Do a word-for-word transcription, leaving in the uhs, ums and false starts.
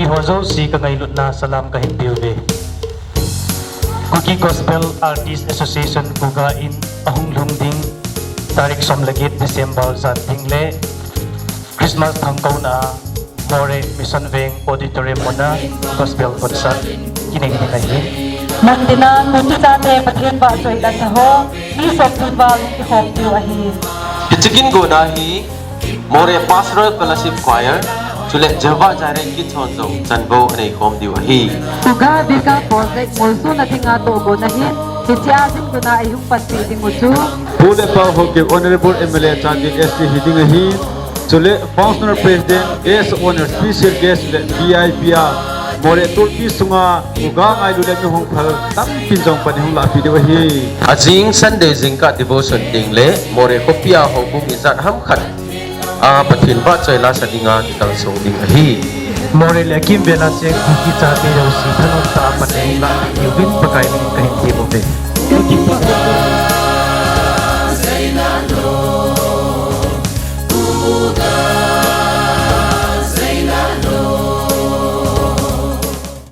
Eiho jouse kangailutna salam kahin peuve. Kuki Gospel Artist Association Kuga in ahung lhung ding tarik som le get December jan thing le Christmas thangkouna a Moreh Mission Veng Auditorium muna Gospel Concert kinei ding ahi. Muntina Kuki chate Pathen vahchoila saho, mi somthum val kikhom diu ahi. Hiche kin gona hi Moreh Pastoral Fellowship Choir, chule Jehovah Jireh Kids hon jong chanvo anei khom diu ahi. Kuga Bika Project molsona dinga tohgon ahin, hichea jingkah a ihung panpi ding u chu Pu le Pa Haokip Honorable M L A Chandel S T hi ding ahi. Chule Functional President, Guest of Honor, Special Guest le V I P a Moreh tulpi sunga Kuga ngailu le mi hung phal tampin jong pan ihung lahpi diu ahi. Ajing Sunday jingkah devotion ding le Moreh khopia houbung ijat ham khat a Pathen vahchoila sa dinga kikalsong ding ahi. Moreh le akimvela cheng Kuki chate jouse thanom tah a pan eihung lahpi diuvin Pakai min in kahin thum uve.